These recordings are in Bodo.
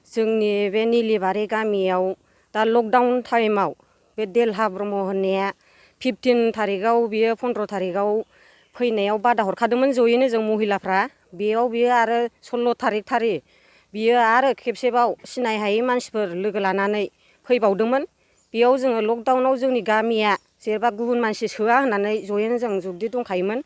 जोंनि बे निलिबारि गामियाव दा लकडाउन टाइमाव बे देलहा ब्रह्म होननाया 15 थारिखआव बियो 15 थारिखआव फैनायाव बादा हरखादोंमोन जयैनो जों महिलाफ्रा बेयाव बियो आरो 16 थारिख बियो आरो खेबसेबाव सिनाय हायै मानसिफोर लोगो लानानै फैबावदोंमोन। बेयाव जोङो लकडाउनाव जोंनि गामिया जेनेबा गुबुन मानसि सोआ होननानै जयैनो जों जुगदि दंखायोमोन।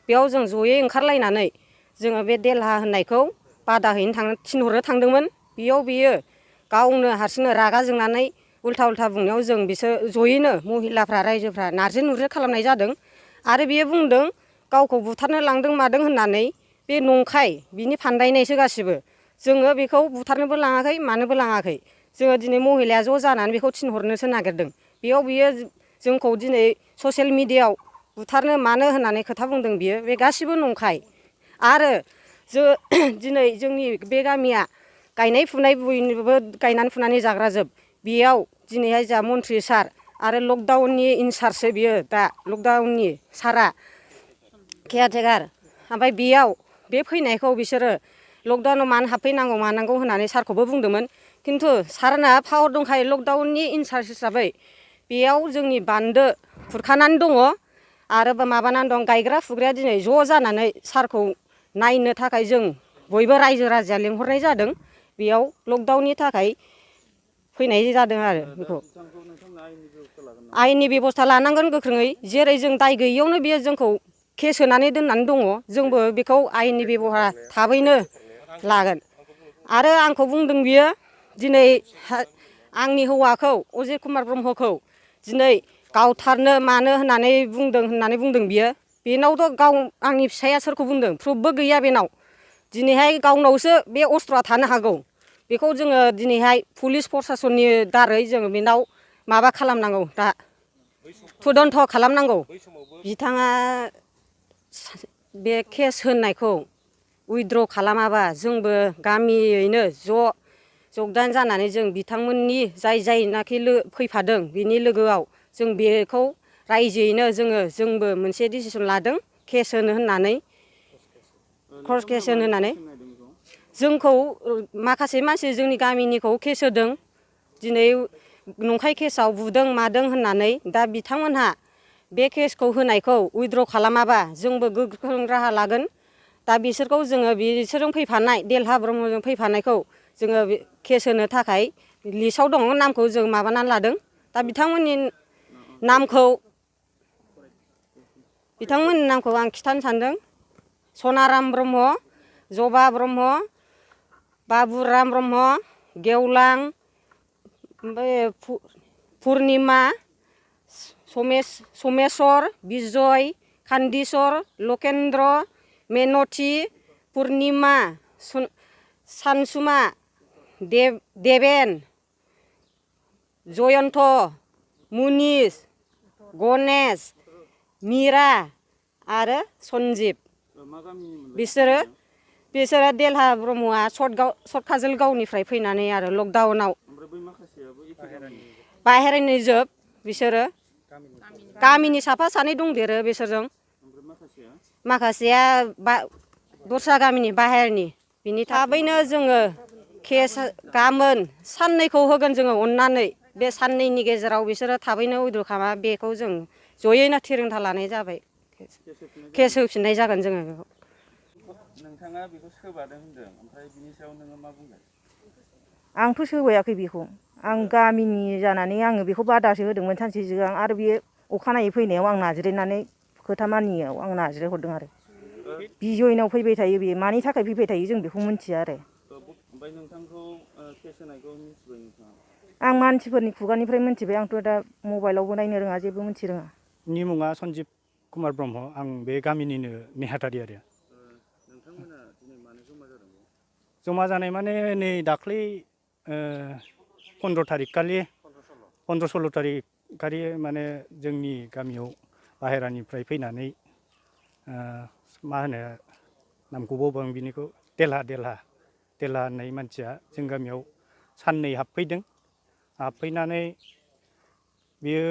बेयाव जों जयै ओंखारलायनानै जोङो बे देलहा होननायखौ बादा हैनो थिनहरनो थांदोंमोन। बेयाव बियो गावनो हारसिंनो रागा जोंनानै उल्था बुंनायाव जों बिसोर जयैनो महिलाफ्रा रायजोफ्रा नारजि नुरजि खालामनाय जादों। आरो बियो बुंदों गावखौ बुथारनो लांदों मादों होननानै बे नंखाय बिनि फान्दायनायसो गासिबो। जोङो बेखौ बुथारनोबो लाङाखै मानोबो लाङाखै। जोङो दिनै महिलाया ज' जानानै बेखौ थिनहरनोसो नागिरदों। बेयाव बियो जोंखौ दिनै ससियेल मिडियायाव बुथारनो मानो होननानै खोथा बुंदों बियो बे गासिबो नंखाय। आरो दिनै जोंनि बे गामिया गायनाय फुनाय बयनिबो गायनानै फुनानै जाग्रा जोब। बेयाव दिनैहाय जोंहा मन्थ्रि सार आरो लकडाउननि इनसार्जसो बियो दा लकडाउननि सारा केयारटेकार। ओमफ्राय बेयाव बे फैनायखौ बिसोरो लकडाउनाव मानो हाबफैनांगौ मानांगौ होननानै सारखौबो बुंदोंमोन। खिन्थु सारना पावार दंखायो लकडाउननि इनसार्ज हिसाबै। बेयाव जोंनि बान्दो खुरखानानै दङ आरो माबानानै दं। गायग्रा फुग्राया दिनै ज' जानानै सारखौ नायनो थाखाय जों बयबो रायजो राजाया लेंहरनाय जादों। बेयाव लकडाउननि थाखाय फैनाय जादों आरो बेखौ आयेननि बेब'स्था लानांगोन गोख्रोङै। जेरै जों दाय गैयियावनो बियो जोंखौ केस होनानै दोननानै दङ। जोंबो बेखौ आयेननि बेब'हार थाबैनो लागोन। आरो आंखौ बुंदों बियो दिनै आंनि हौवाखौ अजित कुमार ब्रह्मखौ दिनै गावथारनो मानो होननानै बुंदों बियो। बेनावथ' गाव आंनि फिसाया सोरखौ बुंदों प्रुफबो गैया बेनाव। दिनैहाय गावनावसो बे अस्त्रआ थानो हागौ। बेखौ जोङो दिनैहाय पुलिस प्रसासननि दारै जोङो बेनाव माबा खालामनांगौ दा तदन्त खालामनांगौ। बिथाङा बे केस होनायखौ उइद्र' खालामाबा जोंबो गामियैनो जगदान जानानै जों बिथांमोननि जायनाखि फैफादों बिनि लोगोआव जों बेखौ रायजोयैनो जोंबो मोनसे डिसिसन लादों केस होनो होननानै। कर्स केस होननानै जोंखौ माखासे मानसि जोंनि गामिनिखौ केस होदों। दिनै नंखाय केसाव बुदों मादों होननानै। दा बिथांमोनहा बे केसखौ होनायखौ उइद्र' खालामाबा जोंबो गोख्रों राहा लागोन। दा बिसोरखौ जोङो बिसोरजों फैफानाय देलहा ब्रह्मजों फैफानायखौ जोङो केस होनो थाखाय लिस्टआव दङ नामखौ जों माबानानै लादों। दा बिथांमोननि नामखौ आं खिथानो सानदों। सनाराम ब्रह्म, जबा ब्रह्म, बाबुराम ब्रह्म, गेवलां, ओमफ्राय पुर्निमा, समेस्वर, बिजय, खान्दिसर, लकेन्द्र, मेनथि, पुर्निमा, सानसुमा, देबेन, जयन्त, मुनिस, गनेश, मिरा आरो सन्जिब। बिसोरो देलहा ब्रह्मआ सटकाजोलगावनिफ्राय फैनानै आरो लकडाउनाव बाहेरानि जोब। बिसोरो गामिनि साफा सानै दंदेरो बिसोरजों। माखासेया दस्रा गामिनि बाहेरनि। बिनि थाबैनो जोङो केस गाबोन साननैखौ होगोन जोङो अननानै। बे साननैनि गेजेराव बिसोरो थाबैनो उइद्र' खालामा बेखौ जों जयैनो थिरांथा लानाय जाबाय। केस होफिननाय जागोन जोङो बेखौ। नोंथाङा बेखौ सोबादों होनदों, ओमफ्राय बिनि सायाव नोङो मा बुंगोन? आंथ' सोबायाखै बेखौ। आं गामिनि जानानै आङो बेखौ बादासो होदोंमोन सानसे सिगां। आरो बे अखानायै फैनायाव आं नाज्रायनानै खोथा मानियाव आं नाज्राय हरदों आरो। बिजयनाव फैबाय थायो बे मानि थाखाय फैबाय थायो जों बेखौ मिथिया आरो। ओमफ्राय नोंथांखौ केस होनायखौ मिथिबाय नोंथाङा? आं मानसिफोरनि खुगानिफ्राय मिथिबाय। आंथ' दा मबाइलावबो नायनो रोङा जेबो मिथिरोङा। नि मुङा सन्जिब कुमार ब्रह्म। आं बे गामिनिनो नेहाथारि आरो। नोंथांमोना दिनै मानो जमा जादों? जमा जानाय माने नै दाख्लै 15 थारिख खालि 15-16 थारिख खालि माने जोंनि गामियाव बाहेरानिफ्राय फैनानै मा होनो नामखौ बावबाय आं बिनिखौ देलहा होननाय मानसिया जों गामियाव साननै हाबफैदों। हाबफैनानै बियो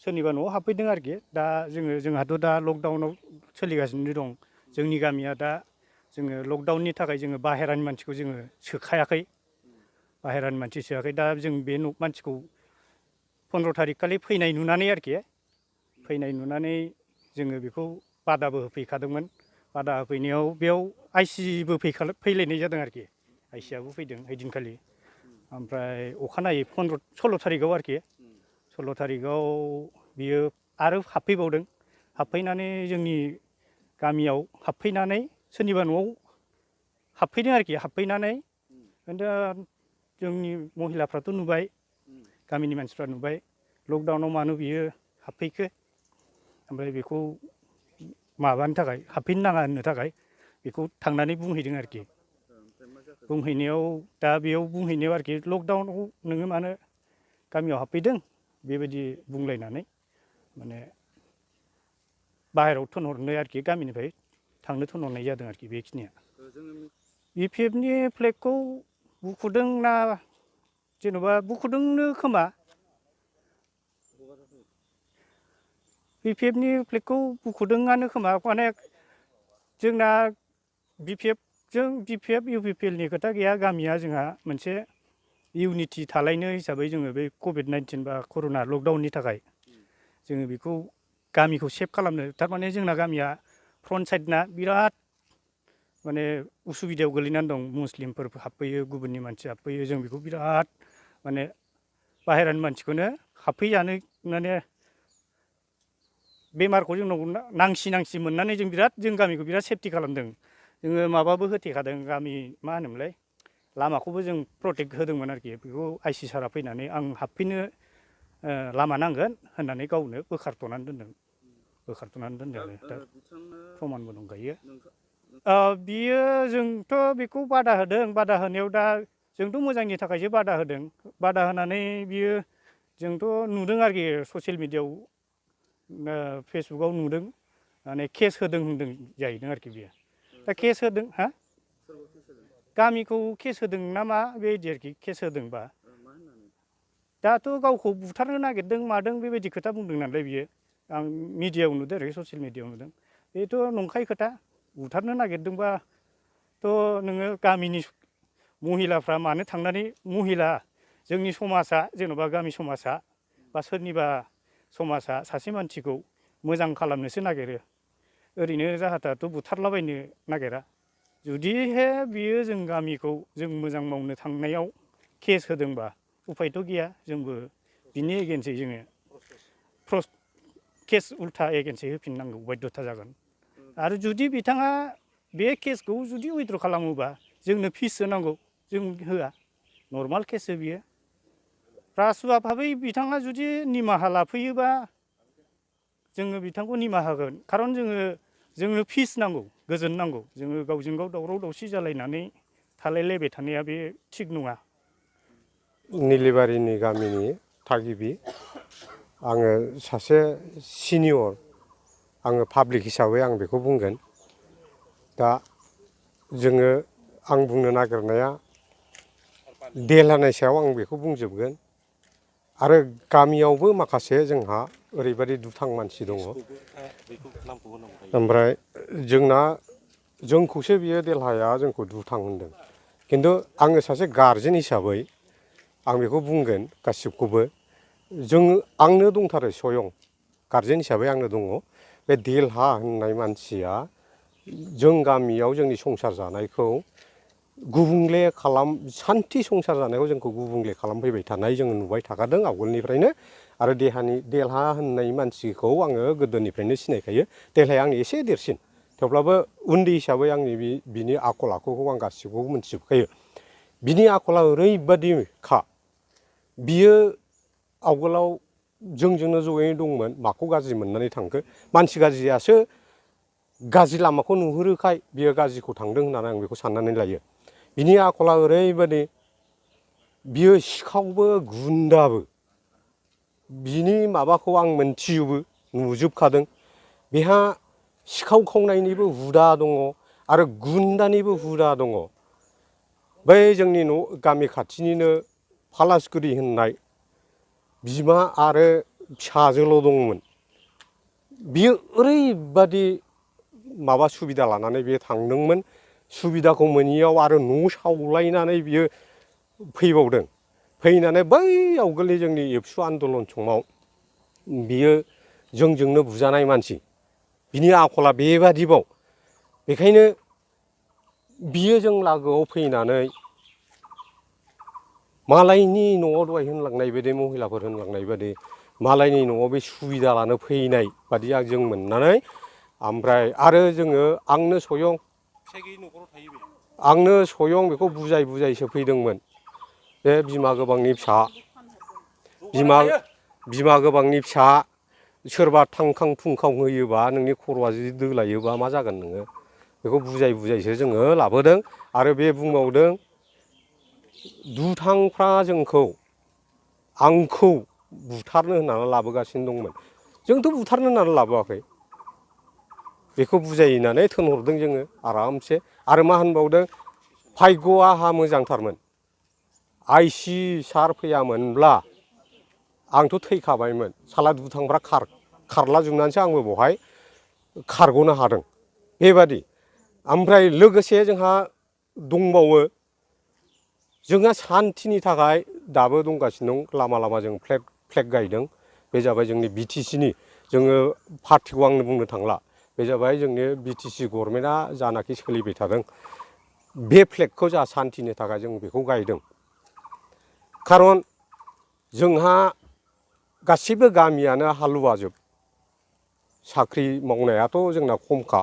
सोरनिबा न'आव हाबफैदों आरोखि। दा जोंहाथ' दा लकडाउनाव सोलिगासिनो दं। जोंनि गामिया दा जोङो लकडाउननि थाखाय जोङो बाहेरानि मानसिखौ जोङो सोखायाखै। बाहेरानि मानसि सोआखै दा जों बे मानसिखौ 15 थारिख खालि फैनाय नुनानै आरोखि फैनाय नुनानै जोङो बेखौ बादाबो होफैखादोंमोन बादा होफैनायाव बेयाव आइसिबो फैलायनाय जादों आरोखि आइसिआबो फैदों ओइदिनखालि ओमफ्राय अखानायै 16 थारिखआव आरोखि 16 थारिखआव बियो आरो हाबफैबावदों हाबफैनानै जोंनि गामियाव हाबफैनानै सोरनिबा न'आव हाबफैदों आरोखि हाबफैनानै दा जोंनि महिलाफ्राथ' नुबाय गामिनि मानसिफ्रा नुबाय लकडाउनाव मानो बियो हाबफैखो ओमफ्राय बेखौ माबानो थाखाय हाबफैनो नाङा होननो थाखाय बेखौ थांनानै बुंहैदों आरोखि बुंहैनायाव दा बेयाव बुंहैनायाव आरोखि लकडाउनाव नोङो मानो गामियाव हाबफैदों बेबायदि बुंलायनानै माने बाहेरायाव थिनहरनो आरोखि गामिनिफ्राय थांनो थिनहरनाय जादों आरोखि बेखिनिया BPFनि फ्लेगखौ बुखुदों ना जेन'बा बुखुदोंनो खोमा BPFनि फ्लेगखौ बुखुदोंआनो खोमा माने जोंना BPF UPPLनि खोथा गैया गामिया जोंहा मोनसे इउनिटि थालायनो हिसाबै जोङो बे COVID-19 बा कर'ना लकडाउननि थाखाय जोङो बेखौ गामिखौ सेभ खालामनो थारमाने जोंना गामिया फ्रन्ट साइडना बिराद माने उसुबिदायाव गोलैनानै दं मुस्लिमफोर हाबफैयो गुबुननि मानसि हाबफैयो जों बेखौ बिराद माने बाहेरानि मानसिखौनो हाबफैजानो माने बेमारखौ जोंनाव नांसि मोननानै जों गामिखौ बिराद सेफटि खालामदों जोङो माबाबो होथेखादों गामि मा होनोमोनलाय लामाखौबो जों प्रटेक्ट होदोंमोन आरोखि बेखौ आइसि सारा फैनानै आं हाबफैनो लामा नांगोन होननानै गावनो बोखारथ'नानै दोनदों आरो दा प्रमानबो दंखायो बियो जोंथ' बेखौ बादा होदों बादा होनायाव दा जोंथ' मोजांनि थाखायसो बादा होदों बादा होनानै बियो जोंथ' नुदों आरोखि ससियेल मिडियायाव फेसबुकाव नुदों माने केस होदों होनदों जाहैदों आरोखि बियो दा केस होदों हा गामिखौ केस होदों ना मा बेबायदि आरोखि केस होदोंबा दाथ' गावखौ बुथारनो नागिरदों मादों बेबायदि खोथा बुंदों नालाय बियो आं मिडियायाव नुदों आरोखि ससियेल मिडियायाव नुदों बेथ' नंखाय खोथा बुथारनो नागिरदोंबाथ' नोङो गामिनि महिलाफ्रा मानो थांनानै जोंनि समाजा जेन'बा गामि समाजा बा सोरनिबा समाजा सासे मानसिखौ मोजां खालामनोसो नागिरो ओरैनो जाहाथाथ' बुथारलाबायनो नागिरा जुदिहे बियो जों गामिखौ जों मोजां मावनो थांनायाव केस होदोंबा उफायथ' गैया जोंबो बिनि एगेन्स्टै जोङो केस उल्था एगेन्स्टै होफिननांगौ बायध'था जागोन आरो जुदि बिथाङा बे केसखौ जुदि उइथ्र' खालामोबा जोंनो फिस होनांगौ जों होआ नर्माल केससो बियो रासुवा भाबै बिथाङा जुदि निमाहा लाफैयोबा जोङो बिथांखौ निमाहा होगोन खारन जोंनो फिस नांगौ गोजोन नांगौ जोङो गावजों गाव दावराव दावसि जालायनानै थालायलायबाय थानाया बे थिग नङा निलिबारिनि गामिनि थागिबि आङो सासे सिनियर आङो पाब्लिक हिसाबै आं बेखौ बुंगोन दा आं बुंनो नागिरनाया देलहानि सायाव आं बेखौ बुंजोबगोन आरो गामियावबो माखासे जोंहा ओरैबायदि दुथां मानसि दङ ओमफ्राय जोंखौसो बियो देलहाया जोंखौ दुथां होनदों खिन्थु आङो सासे गारजेन हिसाबै आं बेखौ बुंगोन गासिबखौबो आंनो दंथारो सयं गारजेन हिसाबै आंनो दङ बे देलहा होननाय मानसिया जों गामियाव जोंनि संसार जानायखौ गुबुंले सान्थि संसार जानायखौ जोंखौ गुबुंले खालामफैबाय थानाय जोङो नुबाय थाखादों आवगोलनिफ्रायनो आरो देलहा होननाय मानसिखौ आङो गोदोनिफ्रायनो सिनायखायो देलहाया आंनि एसे देरसिन थेवब्लाबो उन्दै हिसाबै आंनि बिनि आखल आखुखौ आं गासिखौबो मोनथिजोबखायो बिनि आखला ओरैबादिखा बियो आवगोलाव जोंजोंनो ज'यैनो दंमोन माखौ गाज्रि मोननानै थांखो मानसि गाज्रियासो गाज्रि लामाखौ नुहुरोखाय बियो गाज्रिखौ थांदों होननानै आं बेखौ साननानै लायो बिनि आखला ओरैबादि बियो सिखावबो गुन्दाबो बिनि माबाखौ आं मोनथियोबो नुजोबखादों बेहा सिखाव खावनायनिबो हुदा दङ आरो गुन्दानिबो हुदा दङ बै जोंनि गामि खाथिनिनो फालासगुरि होननाय बिमा आरो फिसाजोल' दंमोन बियो ओरैबादि माबा सुबिदा लानानै बियो थांदोंमोन सुबिदाखौ मोनियाव आरो न' सावलायनानै बियो फैबावदों फैनानै बै आवगोलनि जोंनि एबसु आन्दलन समाव बियो जोंजोंनो बुजानाय मानसि बिनि आखला बेबादिबाव बेखायनो बियो जों लागोआव फैनानै मालायनि न'आव दहाय होनलांनाय बायदि महिलाफोर होनलांनाय बायदि मालायनि न'आव बे सुबिदा लानो फैनाय बादि जों मोननानै ओमफ्राय आरो जोङो आंनो सयं बेखौ बुजाय बुजायसो फैदोंमोन बे बिमा गोबांनि फिसा बिमा गोबांनि फिसा सोरबा थांखां फुंखां होयोबा नोंनि खर'आ जुदि दोलायोबा मा जागोन नोङो बेखौ बुजाय बुजायसो जोङो लाबोदों आरो बे बुंबावदों दुथांफ्रा आंखौ बुथारनो होननानै लाबोगासिनो दंमोन जोंथ' बुथारनो होननानै लाबोआखै बेखौ बुजायनानै थोनहरदों जोङो आरामसे आरो मा होनबावदों भाग्यआ आंहा मोजांथारमोन आइसि सार फैयामोनब्ला आंथ' थैखाबायमोन साला दुथांफ्रा खारला जोबनानैसो आंबो बहाय खारग'नो हादों बेबादि ओमफ्राय लोगोसे जोंहा दंबावो जोंहा सान्थिनि थाखाय दाबो दंगासिनो दं लामा लामा जों फ्लेग गायदों बे जाबाय जोंनि बिटिसिनि जोङो पार्टिखौ आंनो बुंनो थांला बे जाबाय जोंनि बिटिसि गभर्नमेन्टआ जानाखि सोलिबाय थादों बे फ्लेगखौ जोंहा सान्थिनि थाखाय जों बेखौ गायदों खारन जोंहा गासिबो गामियानो हालुवाजोब साख्रि मावनायाथ' जोंना खमखा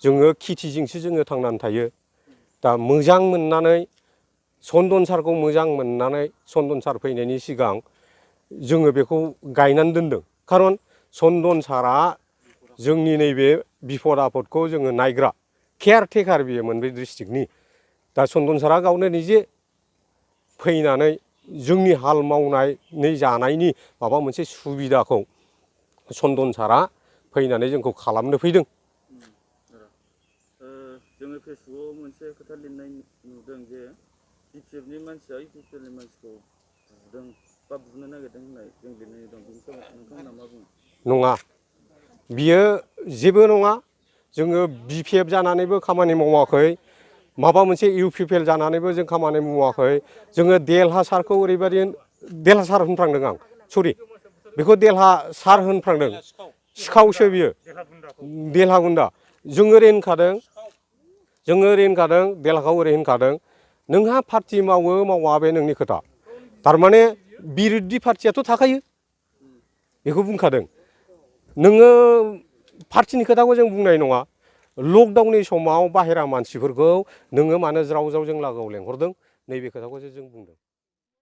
जोङो खेथिजोंसो जोङो थांनानै थायो दा मोजां मोननानै चन्दन सारखौ मोजां मोननानै चन्दन सार फैनायनि सिगां जोङो बेखौ गायनानै दोनदों खारन चन्दन सारा जोंनि नैबे बिपद आफदखौ जोङो नायग्रा केयारटेकार बियो मोनब्रै डिस्ट्रिक्टनि दा चन्दन सारा गावनो निजे फैनानै जोंनि हाल मावनानै जानायनि माबा मोनसे सुबिदाखौ चन्दन सारा फैनानै जोंखौ खालामनो फैदों जोङो फेसबुकआव मोनसे खोथा लिरनाय नुदों जे बिपिएफनि मानसिया इउपिपिएलनि मानसिखौ बुदों बा बुनो नागिरदों होननाय जों लिरनाय नुदों बेनि सायाव नोंथांमोना मा बुङो नङा बियो जेबो नङा जोङो बिपिएफ जानानैबो खामानि मावाखै माबा मोनसे इउपिपिएल जानानैबो जों खामानि मावाखै जोङो देलहा सारखौ ओरैबायदि देलहा सार होनफ्रांदों आं सरि बेखौ देलहा सार होनफ्रांदों सिखावसो बियो देलहा गुन्दा जोङो ओरै होनखादों देलहाखौ ओरै होनखादों नोंहा पार्टि मावो मावा बे नोंनि खोथा थारमाने बिरोधि पार्टियाथ' थाखायो बेखौ बुंखादों नोङो पार्टिनि खोथाखौ जों बुंनाय नङा लकडाउननि समाव बाहेरा मानसिफोरखौ नोङो मानो ज्राव ज्राव जों लागोआव लेंहरदों नैबे खोथाखौसो जों बुंदों